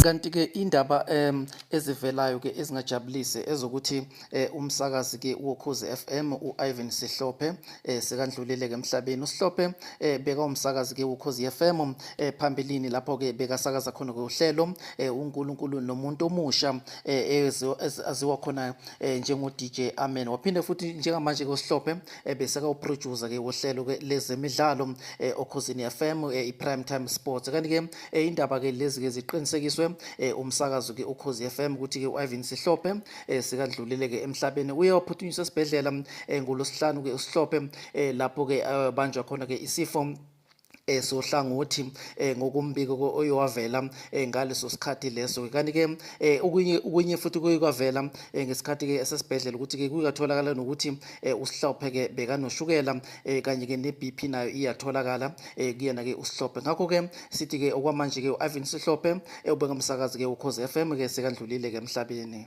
Kanti-ke indaba ezivelayo ke ezingajabulisi ezokuthi umsakazi ke woKhozi FM u-Ivan Sihlophe sekandlulile ke emhlabeni. USihlophe bekawumsakazi ke woKhozi FM phambilini lapho ke bekasakaza khona ke uhlelo uNkulunkulu nomuntu omusha aziwa khona njengo DJ Amen. Waphinde futhi njengamanje ke uSihlophe beseka uproducer ke wohlelo ke lezemidlalo oKhozini FM, i-Prime Time Sports. Kanti ke indaba ke lezi ke ziqinisekiswe umsakazo ke uKhozi FM ukuthi ke uIvan Sihlophe sikadlulile ke emhlabeni. Uye waphuthunyiswa esibhedlela ngolwesihlanu ke uSihlophe, lapho ke banjwa khona ke isifo sohlangothi, ngokumbiko oyowavela ngaleso sikhathi leso. Kanti ke okunye futhi kuye kwavela ngesikhathi ke esesibhedlela ukuthi ke kuyatholakala nokuthi uSihlophe ke bekanoshukela, kanye ke ne-BP nayo iyatholakala kuyena ke uSihlophe. Ngakho ke sithi ke okwamanje ke u-Ivan Sihlophe, ubengumsakazi ke uKhozi FM ke, sekandlulile ke emhlabeni.